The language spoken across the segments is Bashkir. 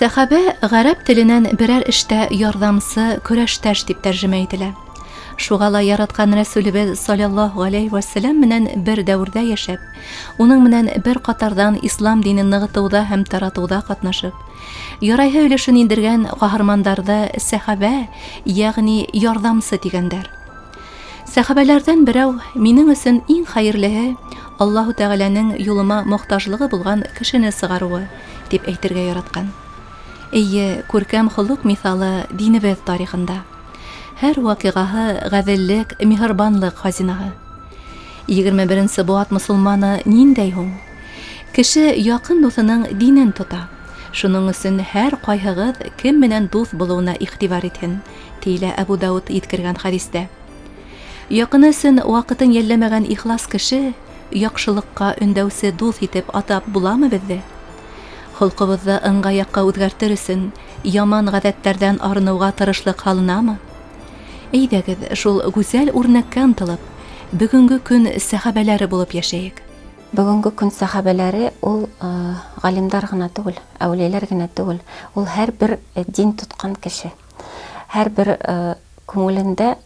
Сәхабә гарәп теленән берәр эштә ярҙамсы, көрәштәш дип тәржемә ителә. Шуға ла яраткан Рәсүлебеҙ саллаллаһу ғәләйһи вәссәләм менән бер дәүерҙә йәшәп, уның менән бер ҡатарҙан ислам динен нығытыуҙа һәм таратыуҙа ҡатнашып, ярайһы өлөшөн индергән ҡаһармандарҙы сәхабә, йәғни ярҙамсы тигәндәр. Сәхабәләрҙән берәү минең өсөн иң хәйерлеһе Аллаһу Тәғәләнең юлыма мохтажлығы булған кешене сығарыуы, дип әйтергә яратҡан. Эйе, күркәм холоҡ миҫалы динебеҙ тарихында. Һәр ваҡиғаһы ғәҙеллек, миһырбанлыҡ хазинаһы. 21 нсе быуат мосолманы ниндәй һуң? Кеше яҡын дуҫының динен тота. Шуның өсөн һәр ҡайһығыҙ кем менән дуҫ булыуына иғтибар итһен, тиелә Әбу Дауд еткергән хәдистә. Яҡыны өсөн ваҡытын йәлләмәгән ихлас кеше яҡшылыҡҡа өндәүсе дуҫ итеп атап буламы беҙҙе? Холҡобоҙҙо ыңғай яҡҡа үҙгәртер өсөн яман ғәҙәттәрҙән арыныуға тырышлыҡ һалынамы? Әйҙәгеҙ, шул гүзәл үрнәккә ынтылып, бөгөнгө көн сәхәбәләре булып йәшәйек. Бөгөнгө көн сәхәбәләре ул ғалимдар ғына түгел, әүлиәләр генә түгел, ул һәрбер дин тоткан кеше. Һәрбер күңелендә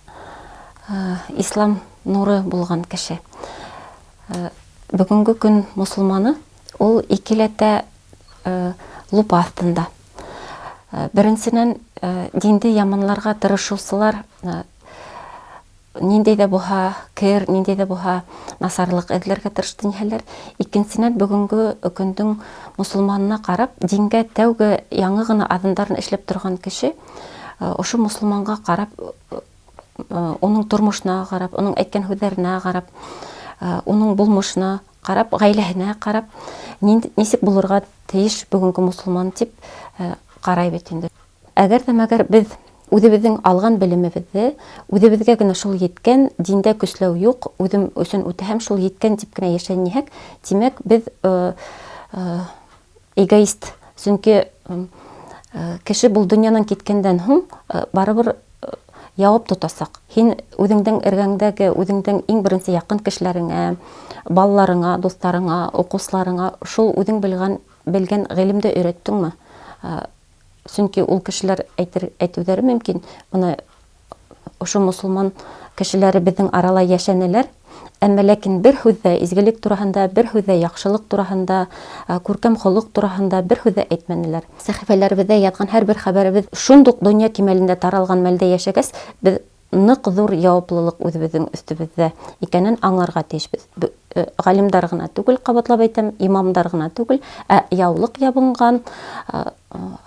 ислам нуры булган кеше. Бөгөнгө көн мосолманы ул икеләтә лупа аҫтында. Беренсенән, динде яманларға тырышыусылар ниндәй ҙә булһа кер, ниндәй ҙә булһа насарлыҡ эҙләргә тырышты ниһәләр. Икенсенән, бөгөнгө көндөң мосолманына ҡарап, дингә тәүге яңы ғына аҙымдарын эшләп торған кеше ошо мосолманға ҡарап, уның тормошона ҡарап, уның әйткән һүҙҙәренә ҡарап, уның булмышына ҡарап, ғаиләһенә ҡарап, нисек булырға тейеш бөгөнгө мосолман тип ҡарай бит инде. Әгәр ҙә мәгәр беҙ үҙебеҙҙең алған белемебеҙҙе үҙебеҙгә генә шул еткән, диндә көсләү юҡ, үҙем өсөн үтәһәм шул еткән тип кенә йәшәнһәк, тимәк, беҙ эгоист. Сөнки кеше был донъянан киткәндән һуң барыбер яуап тотасаҡ. Һин үҙеңдең эргәңдәге, үҙеңдең иң беренсе яҡын кешеләреңә, балаларыңа, дуҫтарыңа, уҡыусыларыңа шул үҙең белгән белгән ғилемде өйрәттеңме? Сөнки ул кешеләр әйтер әйтеүҙәре мөмкин, бына ошо мосолман кешеләре беҙҙең арала йәшәнеләр, әммә ләкин бер һүҙ ҙә изгелек тураһында, бер һүҙ ҙә яҡшылыҡ тураһында, күркәм холоҡ тураһында бер һүҙ ҙә әйтмәнеләр. Сәхифәләребеҙҙә яҙған һәрбер хәбәребеҙ шундук донъя кимәлендә таралған мәлдә йәшәгәс, беҙ ныҡ ҙур яуаплылыҡ үҙебеҙҙең өҫтөбөҙҙә икәнен аңларға тейешбеҙ. Ғалимдар ғына түгел, ҡабатлап әйтәм, имамдар ғына түгел, ә яулыҡ ябынған,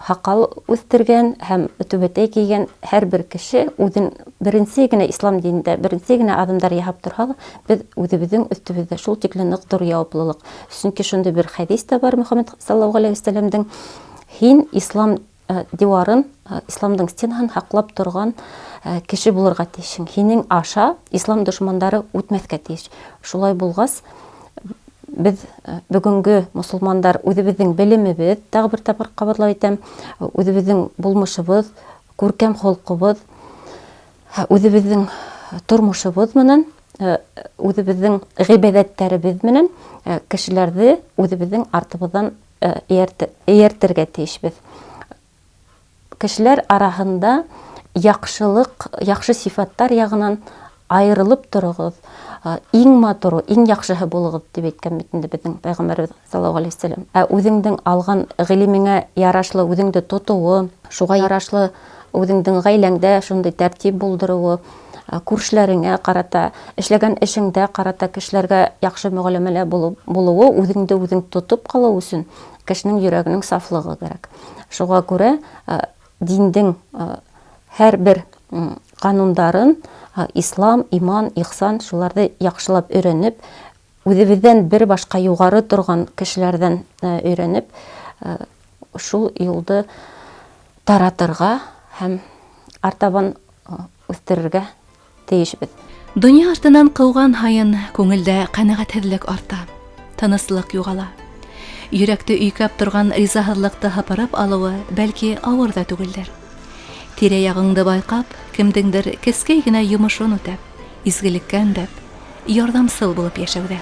һаҡал үҫтергән һәм түбәтәй кейгән һәрбер кеше үҙен беренсе генә ислам динендә беренсе генә аҙымдар яһап торһа ла, беҙ үҙебеҙҙең өҫтөбөҙҙә шул тикле ныҡ ҙур яуаплылыҡ. Сөнки шундай бер хәдис тә бар Мөхәммәд саллаллаһу ғәләйһи вәсәләмдең: һин ислам диуарын, исламдың стенаһын һаҡлап торған кеше булырға тейешһең. Һинең аша ислам дошмандары үтмәҫкә тейеш. Шулай булғас, беҙ бөгөнгө мосолмандар үҙебеҙҙең белемебеҙ, тағы бер тапҡыр ҡабатлап әйтәм, үҙебеҙҙең булмышыбыҙ, күркәм холҡобоҙ, үҙебеҙҙең тормошобоҙ менән, үҙебеҙҙең ғибәҙәттәребеҙ менән кешеләрҙе үҙебеҙҙең артыбыҙҙан эйәртергә тейешбеҙ. Кешеләр араһында яҡшылыҡ, яҡшы сифаттар яғынан айырылып тороғоҙ, иң матуры, иң яҡшыһы булығыҙ, тип әйткән бит инде беҙҙең пәйғәмбәребеҙ саллаллаһу алейһи вәсәләм. Ә үҙеңдең алған ғилемеңә ярашлы үҙеңде тотоуы, шуға ярашлы үҙеңдең ғаиләңдә шундай тәртип булдырыуы, күршеләреңә ҡарата, эшләгән эшеңдә ҡарата кешеләргә яҡшы мөғәләмәлә булыуы, үҙеңде үҙең тотоп ҡалыу өсөн кешенең йөрәгенең сафлығы кәрәк. Шуға күрә диндең һәр бер ҡанундарын, ислам, иман, ихсан, шуларҙы яҡшылап өйрәнеп, үҙебеҙҙән бер башҡа юғары торған кешеләрҙән өйрәнеп, шул юлды таратырға һәм артабан үҫтерергә тейешбеҙ. Донъя артынан ҡыуған һайын күңелдә ҡәнәғәтһеҙлек арта, тыныслыҡ юғала. Йөрәкте өйкәп торған ризаһыҙлыҡты һыпырып алыуы, бәлки, ауыр ҙа түгелдер. Тирә-яғыңды байҡап, кемдеңдер кескәй генә йомошон үтәп, изгелеккә өндәп, ярҙамсыл булып йәшәүҙә.